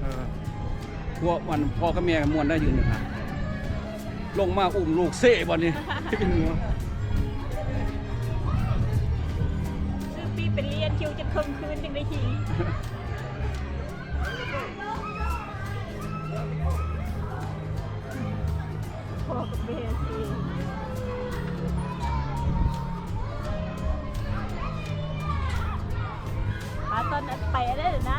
ເອີ ພວກມັນພໍ່ກັບແມ່ມ່ວນໄດ້ຢືນຢູ່ຫັ້ນ ລົງມາອຸ້ມລູກເຊບາດນີ້ ຊື້ປີ້ໄປລຽນ ຄິວຈົນເຄິ່ງຄືນຈຶ່ງໄດ້ຂີ່. ພໍ່ກັບແມ່ຊິ ປາຕອນນັ້ນໄປອັນນັ້ນນະ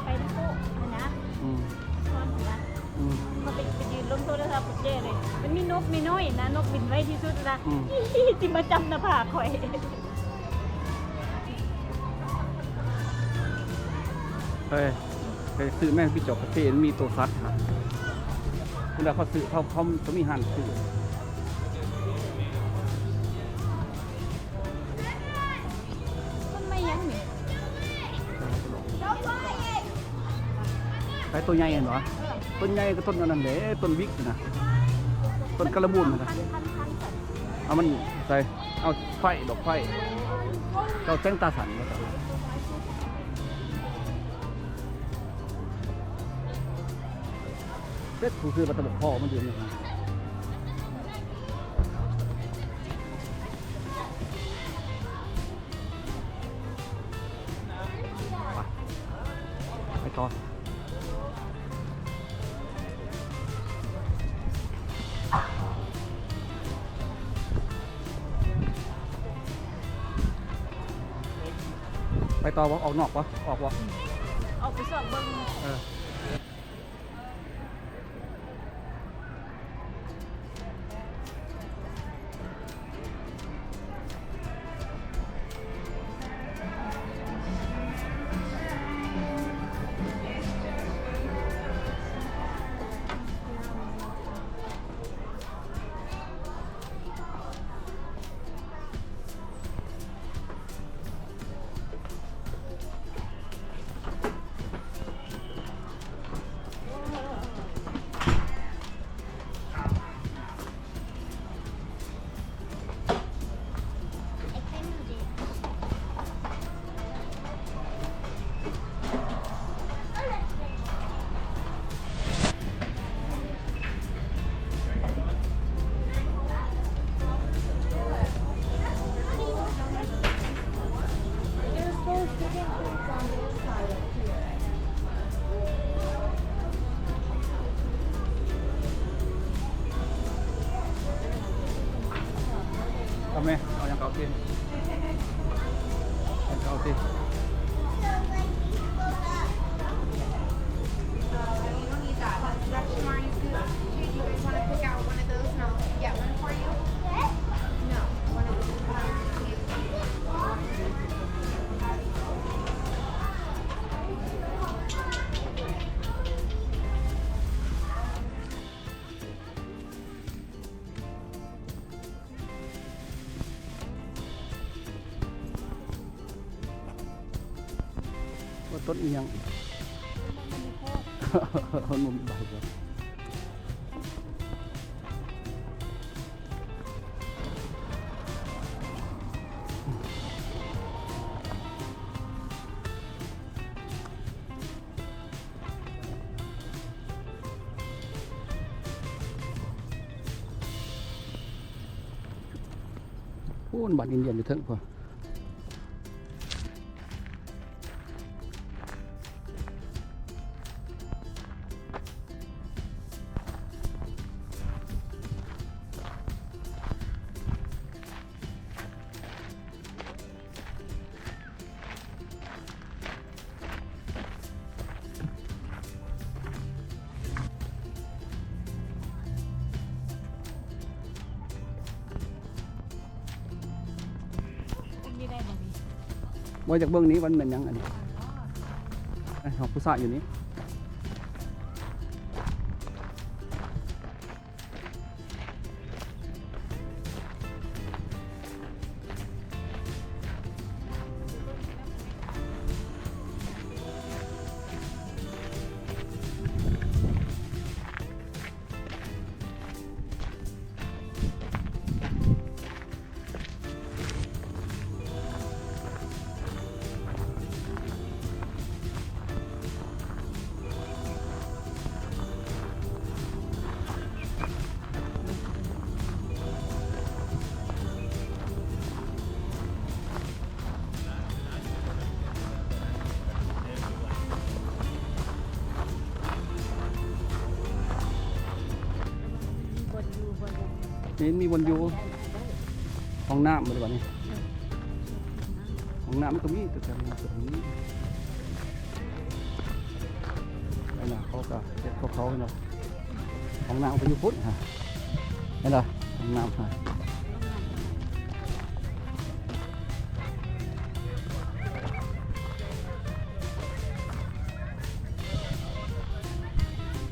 ໄປນຳໂປ້ຫັ້ນນະ ອືມ ຕອນຫັ້ນນະ ອືມ ເຂົາໄປ ໄປຢືນລົມໂທລະສັບກັບເຈ້ເລີຍ ມັນມີນົກນ້ອຍໆນະ ນົກບິນໄວທີ່ສຸດນະ ອືມ ທີ່ມາຈ້ຳໜ້າຜາກຂ້ອຍ. ເອີ ໄປຊື້ແມ່ນປີ້ຈອກກາເຟ ມັນມີໂຕສັດຫັ້ນ ເວລາເຂົາຊື້ ເຂົາ ເຂົາ ເຂົາມີຮ້ານຊື້ ມັນໄມ້ຫຍັງນີ້? ໄມ້ໂຕໃຫຍ່ຫັ້ນຫວາ? ເອີ ຕົ້ນໃຫຍ່ກໍຕົ້ນອັນນັ້ນແຫຼະ ຕົ້ນວິກນະ ຕົ້ນກາລະບູນນະ ເອົາມັນໃສ່ ເອົາໄຟ ດອກໄຟ ເຈົ້າແສງຕາສັນວ່າຊັ້ນ ເຮັດຜູ້ຊື້ປາຕະບົກພໍ່ມັນຢູ່ນີ້ ໄປ ໄປຕໍ່. ໄປຕໍ່ບໍ່? ອອກນອກບໍ່? ອອກບໍ່? ອອກໄປຊອກເບິ່ງ ເອີ. ເອົາແມ່ ເອົາຫຍັງກໍເອົາຕິ ເອົາຫຍັງກໍເອົາຕິ. What ຕົ້ນອີ່ຫຍັງ? ມັນບໍ່ມີໃບບໍ່? ພຸ້ນ ບ້ານອິນດຽນຢູ່ເທິງພຸ້ນ. ບໍ່ ຢາກເບິ່ງນີ້ ມັນແມ່ນຫຍັງອັນນີ້? ເອົາ ຜູ້ຊາຍຢູ່ນີ້. ເ ນີ້ມີບ່ອນຢູ່ ຫ້ອງນ້ຳບໍ່ໄດ້ບັດນີ້ ຫ້ອງນ້ຳມັນກໍມີ ແຕ່ມັນກໍມີ ອັນນັ້ນເຂົາກໍເຮັດຂອງເຂົາເນາະ ຫ້ອງນ້ຳກໍຢູ່ພຸ້ນຫັ້ນ ເຫັນບໍ່ ຫ້ອງນ້ຳຫັ້ນ.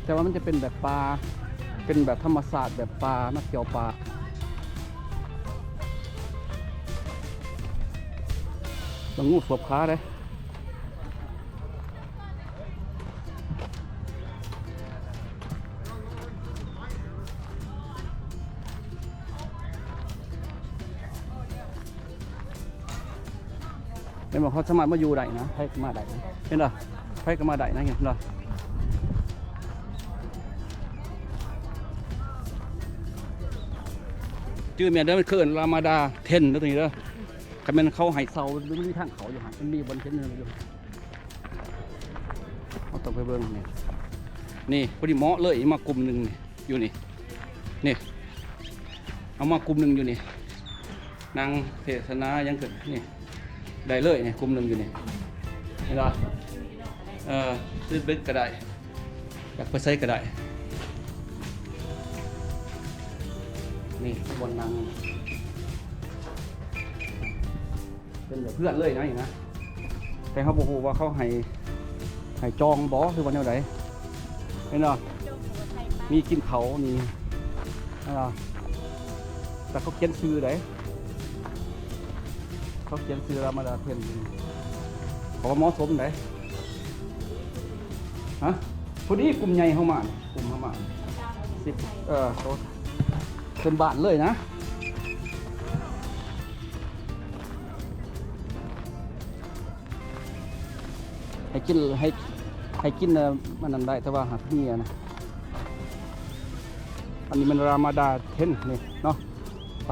ແຕ່ວ່າມັນຈະເປັນແບບປ່າ ເປັນແບບທຳມະຊາດ ແບບປ່າເນາະ ກຽວປ່າ ລະງູສວບຂາເດ້. ແມ່ນບໍ່ ເຮົາສາມາດມາຢູ່ໄດ້ນະ ໃຜກໍມາໄດ້ນະ ເຫັນບໍ່ ໃຜກໍມາໄດ້ນະ ເຫັນບໍ່ ຈື່ແມ່ນເດີ ມັນຄື Ramada Tent ເດີ ຕົວນີ້ເດີ ຄັນແມ່ນເຂົາໃຫ້ເຊົ່າ ມັນມີທາງເຂົ້າຢູ່ຫັ້ນ ມັນມີບ່ອນເຫັນຢູ່ ເຮົາຕ້ອງໄປເບິ່ງນີ້ ນີ້ພໍດີເໝາະເລີຍ ມາກຸ່ມໜຶ່ງນີ້ ຢູ່ນີ້ ນີ້ ເອົາມາກຸ່ມໜຶ່ງຢູ່ນີ້ ນັ່ງເທສະນາຫຍັງເກີດນີ້ ໄດ້ເລີຍນີ້ ກຸ່ມໜຶ່ງຢູ່ນີ້ ເຫັນບໍ່ ເອີ ເຮັດເບັດກໍໄດ້ ຢາກໄປໃສກໍໄດ້ ນີ້ບ່ອນນັ່ງ ເປັນແບບເຮືອນເລີຍນະນີ້ນະ ແຕ່ເຮົາບໍ່ຮູ້ວ່າເຂົາໃຫ້ ໃຫ້ຈອງບໍ່ ຫຼືວ່າແນວໃດ ເຫັນບໍ່ ມີກິນເຂົ້ານີ້ ເຫັນບໍ່ ແຕ່ເຂົາຂຽນຊື່ໃດ ເຂົາຂຽນຊື່ Ramada Tent ເຂົາວ່າເໝາະສົມໃດ ຮະ ພໍດີກຸ່ມໃຫຍ່ເຮົາມານີ້ ກຸ່ມເຮົາມາ ສິບ ເອີ ໂຕ ເປັນບ້ານເລີຍນະ ໃຫ້ກິນ ໃຫ້ ໃຫ້ກິນ ເອີ ອັນນັ້ນໄດ້ ແຕ່ວ່າຫາກມີອັນນະ ອັນນີ້ແມ່ນ Ramada Tent ນີ້ເນາະ ໄປ.